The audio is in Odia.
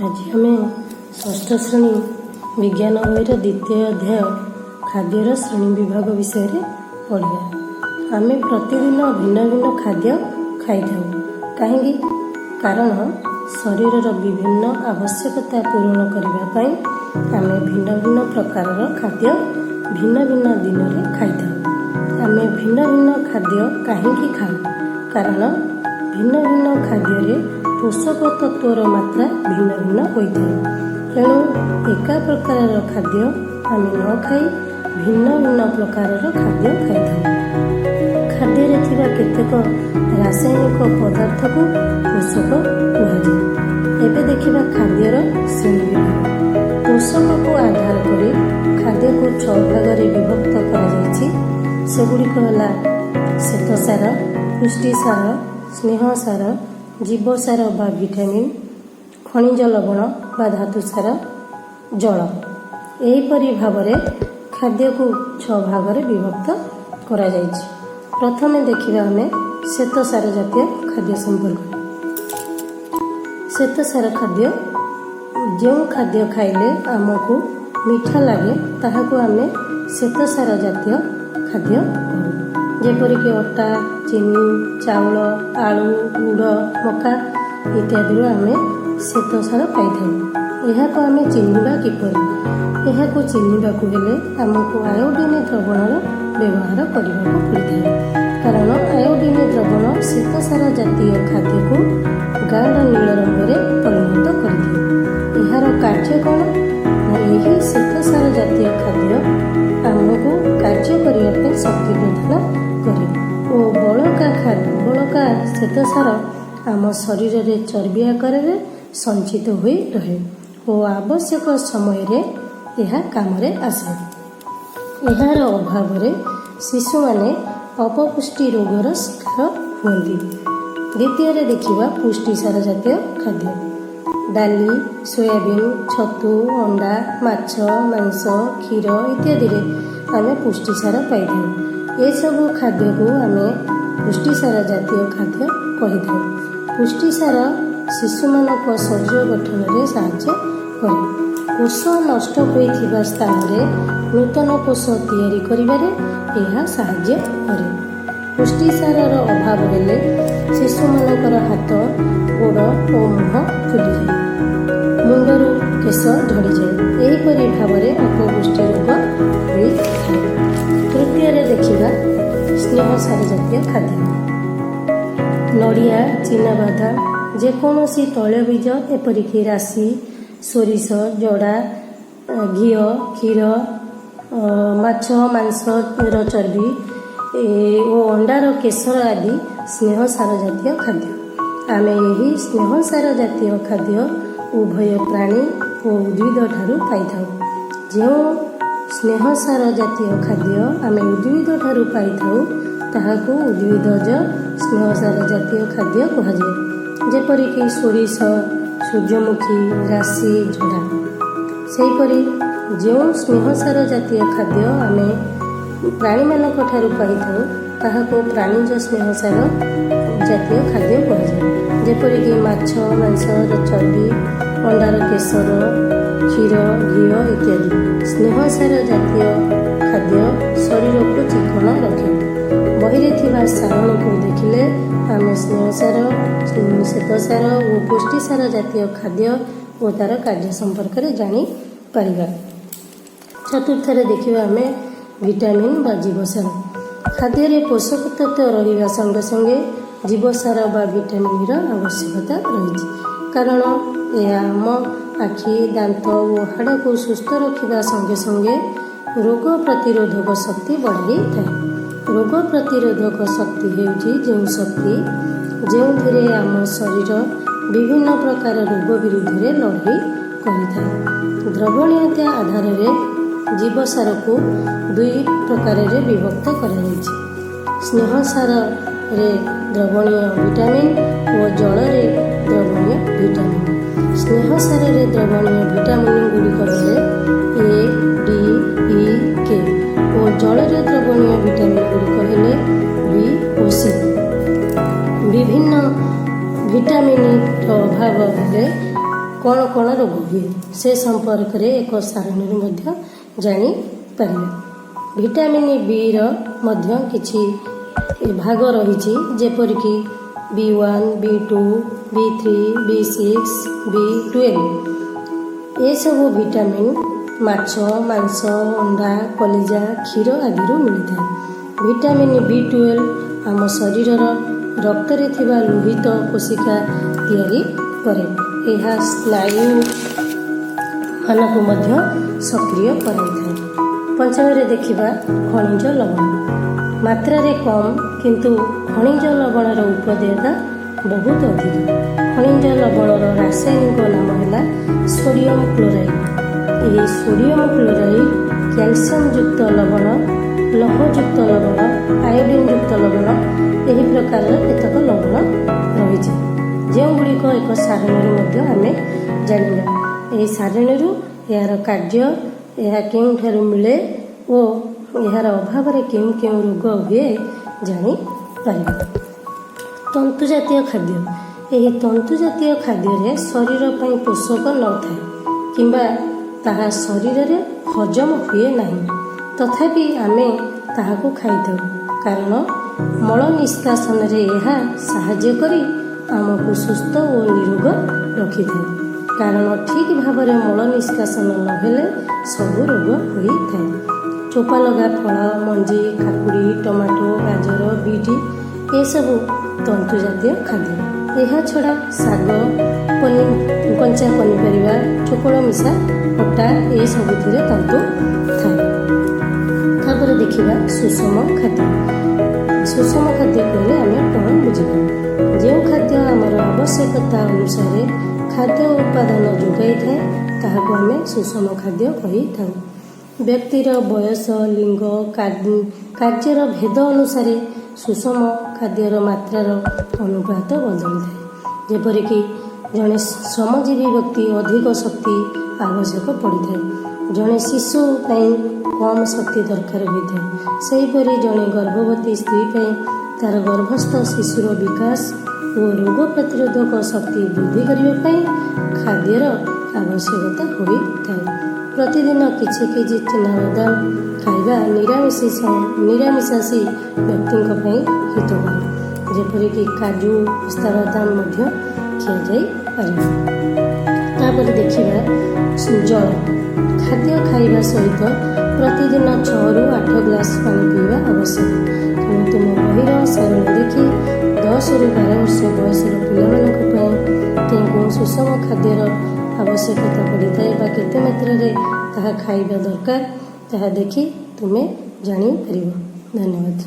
ଆଜି ଆମେ ଷଷ୍ଠ ଶ୍ରେଣୀ ବିଜ୍ଞାନ ବହିର ଦ୍ୱିତୀୟ ଅଧ୍ୟାୟ ଖାଦ୍ୟର ଶ୍ରେଣୀ ବିଭାଗ ବିଷୟରେ ପଢ଼ିବା। ଆମେ ପ୍ରତିଦିନ ଭିନ୍ନ ଭିନ୍ନ ଖାଦ୍ୟ ଖାଇଥାଉ। କାହିଁକି? କାରଣ ଶରୀରର ବିଭିନ୍ନ ଆବଶ୍ୟକତା ପୂରଣ କରିବା ପାଇଁ ଆମେ ଭିନ୍ନ ଭିନ୍ନ ପ୍ରକାରର ଖାଦ୍ୟ ଭିନ୍ନ ଭିନ୍ନ ଦିନରେ ଖାଇଥାଉ। ଆମେ ଭିନ୍ନ ଭିନ୍ନ ଖାଦ୍ୟ କାହିଁକି ଖାଉ? କାରଣ ଭିନ୍ନ ଭିନ୍ନ ଖାଦ୍ୟରେ ପୋଷକ ତତ୍ତ୍ୱର ମାତ୍ରା ଭିନ୍ନ ଭିନ୍ନ ହୋଇଥାଏ। ତେଣୁ ଏକା ପ୍ରକାରର ଖାଦ୍ୟ ଆମେ ନ ଖାଇ ଭିନ୍ନ ଭିନ୍ନ ପ୍ରକାରର ଖାଦ୍ୟ ଖାଇଥାଉ। ଖାଦ୍ୟରେ ଥିବା କେତେକ ରାସାୟନିକ ପଦାର୍ଥକୁ ପୋଷକ କୁହାଯାଏ। ଏବେ ଦେଖିବା ଖାଦ୍ୟର ଶ୍ରେଣୀ ବିଭାଗ। ପୋଷକକୁ ଆଧାର କରି ଖାଦ୍ୟକୁ ଛଅ ଭାଗରେ ବିଭକ୍ତ କରାଯାଇଛି। ସେଗୁଡ଼ିକ ହେଲା ଶ୍ଵେତସାର, ପୁଷ୍ଟିସାର, ସ୍ନେହସାର, ଜୀବସାର ବା ଭିଟାମିନ୍, ଖଣିଜ ଲବଣ ବା ଧାତୁସାର, ଜଳ। ଏହିପରି ଭାବରେ ଖାଦ୍ୟକୁ ଛଅ ଭାଗରେ ବିଭକ୍ତ କରାଯାଇଛି। ପ୍ରଥମେ ଦେଖିବା ଆମେ ଶ୍ଵେତସାର ଜାତୀୟ ଖାଦ୍ୟ ସମ୍ପର୍କରେ। ଶ୍ଵେତସାର ଖାଦ୍ୟ: ଯେଉଁ ଖାଦ୍ୟ ଖାଇଲେ ଆମକୁ ମିଠା ଲାଗେ, ତାହାକୁ ଆମେ ଶ୍ଵେତସାର ଜାତୀୟ ଖାଦ୍ୟ କହୁ। ଯେପରିକି ଅଟା, ଚିନି, ଚାଉଳ, ଆଳୁ, ଗୁଡ଼, ମକା ଇତ୍ୟାଦିରୁ ଆମେ ଶ୍ଵେତସାର ପାଇଥାଉ। ଏହାକୁ ଆମେ ଚିହ୍ନିବା କିପରି? ଏହାକୁ ଚିହ୍ନିବାକୁ ହେଲେ ଆମକୁ ଆୟୋଡିନ ଦ୍ରବଣର ବ୍ୟବହାର କରିବାକୁ ପଡ଼ିଥାଏ। କାରଣ ଆୟୋଡିନ ଦ୍ରବଣ ଶ୍ଵେତସାର ଜାତୀୟ ଖାଦ୍ୟକୁ ଗାଢ଼ ନୀଳ ରଙ୍ଗରେ ପରିଣତ କରିଥାଏ। ଏହାର କାର୍ଯ୍ୟ କ'ଣ ନା ଏହି ଶ୍ଵେତସାର ଜାତୀୟ ଖାଦ୍ୟ ଆମକୁ କାର୍ଯ୍ୟ କରିବା ପାଇଁ ଶକ୍ତି ପ୍ରଦାନ କରେ ଓ ବଳକା ଶ୍ଵେତସାର ଆମ ଶରୀରରେ ଚର୍ବି ଆକାରରେ ସଞ୍ଚିତ ହୋଇ ରହେ ଓ ଆବଶ୍ୟକ ସମୟରେ ଏହା କାମରେ ଆସେ। ଏହାର ଅଭାବରେ ଶିଶୁମାନେ ଅପପୁଷ୍ଟି ରୋଗର ଶିକାର ହୁଅନ୍ତି। ଦ୍ୱିତୀୟରେ ଦେଖିବା ପୁଷ୍ଟିସାର ଜାତୀୟ ଖାଦ୍ୟ। ଡାଲି, ସୋୟାବିନ୍, ଛତୁ, ଅଣ୍ଡା, ମାଛ, ମାଂସ, କ୍ଷୀର ଇତ୍ୟାଦିରେ ଆମେ ପୁଷ୍ଟିସାର ପାଇଥାଉ। ଏସବୁ ଖାଦ୍ୟକୁ ଆମେ ପୁଷ୍ଟିସାର ଜାତୀୟ ଖାଦ୍ୟ କହିଥାଉ। ପୁଷ୍ଟିସାର ଶିଶୁମାନଙ୍କ ଶରୀର ଗଠନରେ ସାହାଯ୍ୟ କରେ। କୋଷ ନଷ୍ଟ ହୋଇଥିବା ସ୍ଥାନରେ ନୂତନ କୋଷ ତିଆରି କରିବାରେ ଏହା ସାହାଯ୍ୟ କରେ। ପୁଷ୍ଟିସାରର ଅଭାବ ହେଲେ ଶିଶୁମାନଙ୍କର ହାତ, ଗୋଡ଼ ଓ ମୁହଁ ଫୁଲିଯାଏ, ମୁଣ୍ଡରୁ କେଶ ଝଡ଼ିଯାଏ। ଏହିପରି ଭାବରେ ଅପପୁଷ୍ଟି ରୋଗ ହୋଇଥାଏ। ତୃତୀୟରେ ଦେଖିବା ସ୍ନେହସାର ଜାତୀୟ ଖାଦ୍ୟ। ନଡ଼ିଆ, ଚିନାବାଦାମ, ଯେକୌଣସି ତୈଳବୀଜ, ଏପରିକି ରାଶି, ସୋରିଷ, ଜଡ଼ା, ଘିଅ, କ୍ଷୀର, ମାଛ, ମାଂସର ଚର୍ବି ଓ ଅଣ୍ଡାର କେଶର ଆଦି ସ୍ନେହସାର ଜାତୀୟ ଖାଦ୍ୟ। ଆମେ ଏହି ସ୍ନେହସାର ଜାତୀୟ ଖାଦ୍ୟ ଉଭୟ ପ୍ରାଣୀ ଓ ଉଦ୍ଭିଦ ଠାରୁ ପାଇଥାଉ। ଯେଉଁ ସ୍ନେହସାର ଜାତୀୟ ଖାଦ୍ୟ ଆମେ ଉଦ୍ଭିଦ ଠାରୁ ପାଇଥାଉ, ତାହାକୁ ଉଦ୍ଭିଦଜ ସ୍ନେହସାର ଜାତୀୟ ଖାଦ୍ୟ କୁହାଯାଏ। ଯେପରିକି ସୋରିଷ, ସୂର୍ଯ୍ୟମୁଖୀ, ରାଶି, ଜଡ଼ା। ସେହିପରି ଯେଉଁ ସ୍ନେହସାର ଜାତୀୟ ଖାଦ୍ୟ ଆମେ ପ୍ରାଣୀମାନଙ୍କ ଠାରୁ ପାଇଥାଉ, ତାହାକୁ ପ୍ରାଣୀଜ ସ୍ନେହସାର ଜାତୀୟ ଖାଦ୍ୟ କୁହାଯାଏ। ଯେପରିକି ମାଛ, ମାଂସର ଚର୍ବି, ଅଣ୍ଡାର କେଶର, କ୍ଷୀର, ଘିଅ ଇତ୍ୟାଦି। ସ୍ନେହସାର ଜାତୀୟ ଖାଦ୍ୟ ଶରୀରକୁ ଚିକ୍କଣ ରଖେ। ବହିରେ ଥିବା ସାରଣୀକୁ ଦେଖିଲେ ଆମେ ସ୍ନେହସାର, ଶ୍ଵେତସାର ଓ ପୁଷ୍ଟିସାର ଜାତୀୟ ଖାଦ୍ୟ ଓ ତାର କାର୍ଯ୍ୟ ସମ୍ପର୍କରେ ଜାଣିପାରିବା। ଚତୁର୍ଥରେ ଦେଖିବା ଆମେ ଭିଟାମିନ୍ ବା ଜୀବସାର। ଖାଦ୍ୟରେ ପୋଷକ ତତ୍ତ୍ୱ ରହିବା ସଙ୍ଗେ ସଙ୍ଗେ ଜୀବସାର ବା ଭିଟାମିନ୍ର ଆବଶ୍ୟକତା ରହିଛି। କାରଣ ଏହା ଆମ ଆଖି, ଦାନ୍ତ ଓ ହାଡ଼କୁ ସୁସ୍ଥ ରଖିବା ସଙ୍ଗେ ସଙ୍ଗେ ରୋଗ ପ୍ରତିରୋଧକ ଶକ୍ତି ବଢ଼ାଇଥାଏ। ରୋଗ ପ୍ରତିରୋଧକ ଶକ୍ତି ହେଉଛି ଯେଉଁ ଶକ୍ତି, ଯେଉଁଥିରେ ଆମ ଶରୀର ବିଭିନ୍ନ ପ୍ରକାର ରୋଗ ବିରୁଦ୍ଧରେ ଲଢ଼େଇ କରିଥାଏ। ଦ୍ରବଣୀୟତା ଆଧାରରେ ଜୀବସାରକୁ ଦୁଇ ପ୍ରକାରରେ ବିଭକ୍ତ କରାଯାଇଛି: ସ୍ନେହସାରରେ ଦ୍ରବଣୀୟ ଭିଟାମିନ୍ ଓ ଜଳରେ ଦ୍ରବଣୀୟ ଭିଟାମିନ୍। ସ୍ନେହସାରରେ ଦ୍ରବଣୀୟ ଭିଟାମିନ୍ ଗୁଡ଼ିକ ହେଲେ ଏ, ଡି, ଇ, କେ ଓ ଜଳରେ ଦ୍ରବଣୀୟ ଭିଟାମିନ୍ ଗୁଡ଼ିକ ହେଲେ ବି ଓ ସି। ବିଭିନ୍ନ ଭିଟାମିନ୍ର ଅଭାବ ହେଲେ କ'ଣ କ'ଣ ରୋଗ ହୁଏ, ସେ ସମ୍ପର୍କରେ ଏକ ସାରଣୀରୁ ମଧ୍ୟ ଜାଣିପାରିବା। ଭିଟାମିନ୍ ବିର ମଧ୍ୟ କିଛି ଭାଗ ରହିଛି, ଯେପରିକି B1, B2, B3, B6, B12। ଏସବୁ ଭିଟାମିନ୍ ମାଛ, ମାଂସ, ଅଣ୍ଡା, କଲିଜା, କ୍ଷୀର ଆଦିରୁ ମିଳିଥାଏ। ଭିଟାମିନ୍ ବି 12 ଆମ ଶରୀରର ରକ୍ତରେ ଥିବା ଲୋହିତ କୋଷିକା ତିଆରି କରେ। ଏହା ସ୍ନାୟୁ ମାନଙ୍କୁ ମଧ୍ୟ ସକ୍ରିୟ କରାଇଥାଏ। ପଞ୍ଚମରେ ଦେଖିବା ଖଣିଜ ଲବଣ। ମାତ୍ରାରେ କମ୍, କିନ୍ତୁ ଖଣିଜ ଲବଣର ଉପାଦେୟତା ବହୁତ ଅଧିକ। ଖଣିଜ ଲବଣର ରାସାୟନିକ ନାମ ହେଲା ସୋଡ଼ିୟମ କ୍ଲୋରାଇଡ୍। ଏହି ସୋଡ଼ିୟମ କ୍ଲୋରାଇଡ୍ କ୍ୟାଲସିୟମ ଯୁକ୍ତ ଲବଣ, ଲୌହଯୁକ୍ତ ଲବଣ, ଆୟୋଡିନ ଯୁକ୍ତ ଲବଣ, ଏହି ପ୍ରକାରର କେତେକ ଲବଣ ରହିଛି, ଯେଉଁଗୁଡ଼ିକ ଏକ ସାରଣୀରୁ ମଧ୍ୟ ଆମେ ଜାଣିବା। ଏହି ସାରଣୀରୁ ଏହାର କାର୍ଯ୍ୟ, ଏହା କେଉଁଠାରୁ ମିଳେ ଓ ଏହାର ଅଭାବରେ କେଉଁ କେଉଁ ରୋଗ ହୁଏ ଜାଣିପାରିବା। ତନ୍ତୁ ଜାତୀୟ ଖାଦ୍ୟ। ଏହି ତନ୍ତୁ ଜାତୀୟ ଖାଦ୍ୟରେ ଶରୀର ପାଇଁ ପୋଷକ ନଥାଏ କିମ୍ବା ତାହା ଶରୀରରେ ହଜମ ହୁଏ ନାହିଁ। ତଥାପି ଆମେ ତାହାକୁ ଖାଇଥାଉ, କାରଣ ମଳ ନିଷ୍କାସନରେ ଏହା ସାହାଯ୍ୟ କରି ଆମକୁ ସୁସ୍ଥ ଓ ନିରୋଗ ରଖିଥାଏ। କାରଣ ଠିକ୍ ଭାବରେ ମଳ ନିଷ୍କାସନ ନହେଲେ ସବୁ ରୋଗ ହୋଇଥାଏ। ଚୋପା ଲଗା ଫଳ, ମଞ୍ଜି, କାକୁଡ଼ି, ଟମାଟୋ, ଗାଜର, ବିଟ୍ ଏସବୁ ତନ୍ତୁ ଜାତୀୟ ଖାଦ୍ୟ। ଏହା ଛଡ଼ା ଶାଗ, କଞ୍ଚା ପନିପରିବା, ଚୋକଡ଼ ମିଶା ଅଟା, ଏସବୁଥିରେ ତନ୍ତୁ ଥାଏ। ତାପରେ ଦେଖିବା ସୁଷମ ଖାଦ୍ୟ। ସୁଷମ ଖାଦ୍ୟ କହିଲେ ଆମେ କ'ଣ ବୁଝିବା? ଯେଉଁ ଖାଦ୍ୟ ଆମର ଆବଶ୍ୟକତା ଅନୁସାରେ ଖାଦ୍ୟ ଉପାଦାନ ଯୋଗାଇଥାଏ, ତାହାକୁ ଆମେ ସୁଷମ ଖାଦ୍ୟ କହିଥାଉ। ବ୍ୟକ୍ତିର ବୟସ, ଲିଙ୍ଗ, କାର୍ଯ୍ୟର ଭେଦ ଅନୁସାରେ ସୁଷମ ଖାଦ୍ୟର ମାତ୍ରାର ଅନୁପାତ ବଦଳିଥାଏ। ଯେପରିକି ଜଣେ ଶ୍ରମଜୀବୀ ବ୍ୟକ୍ତି ଅଧିକ ଶକ୍ତି ଆବଶ୍ୟକ ପଡ଼ିଥାଏ, ଜଣେ ଶିଶୁ ପାଇଁ କମ୍ ଶକ୍ତି ଦରକାର ହୋଇଥାଏ। ସେହିପରି ଜଣେ ଗର୍ଭବତୀ ସ୍ତ୍ରୀ ପାଇଁ ତାର ଗର୍ଭସ୍ଥ ଶିଶୁର ବିକାଶ ଓ ରୋଗ ପ୍ରତିରୋଧକ ଶକ୍ତି ବୃଦ୍ଧି କରିବା ପାଇଁ ଖାଦ୍ୟର ଆବଶ୍ୟକତା ହୋଇଥାଏ। ପ୍ରତିଦିନ କିଛି କେଜି ଚିନାବାଦାମ ଖାଇବା ନିରାମିଷାଶୀ ବ୍ୟକ୍ତିଙ୍କ ପାଇଁ ହିତକର। ଯେପରିକି କାଜୁ, ପିସ୍ତା ବାଦାମ ମଧ୍ୟ ଖିଆଯାଇପାରିବ। ତାପରେ ଦେଖିବା ଜଳ। ଖାଦ୍ୟ ଖାଇବା ସହିତ ପ୍ରତିଦିନ 6ରୁ 8 ଗ୍ଲାସ୍ ପାଣି ପିଇବା ଆବଶ୍ୟକ। ତେଣୁ ତୁମ ବହିର ସାରଣୀ ଦେଖି 10ରୁ 12 ବର୍ଷ ବୟସର ପିଲାମାନଙ୍କ ପାଇଁ କେଉଁ କେଉଁ ସୁଷମ ଖାଦ୍ୟର ଆବଶ୍ୟକତା ପଡ଼ିଥାଏ ବା କେତେ ମାତ୍ରାରେ ତାହା ଖାଇବା ଦରକାର, ତାହା ଦେଖି ତୁମେ ଜାଣିପାରିବ। ଧନ୍ୟବାଦ।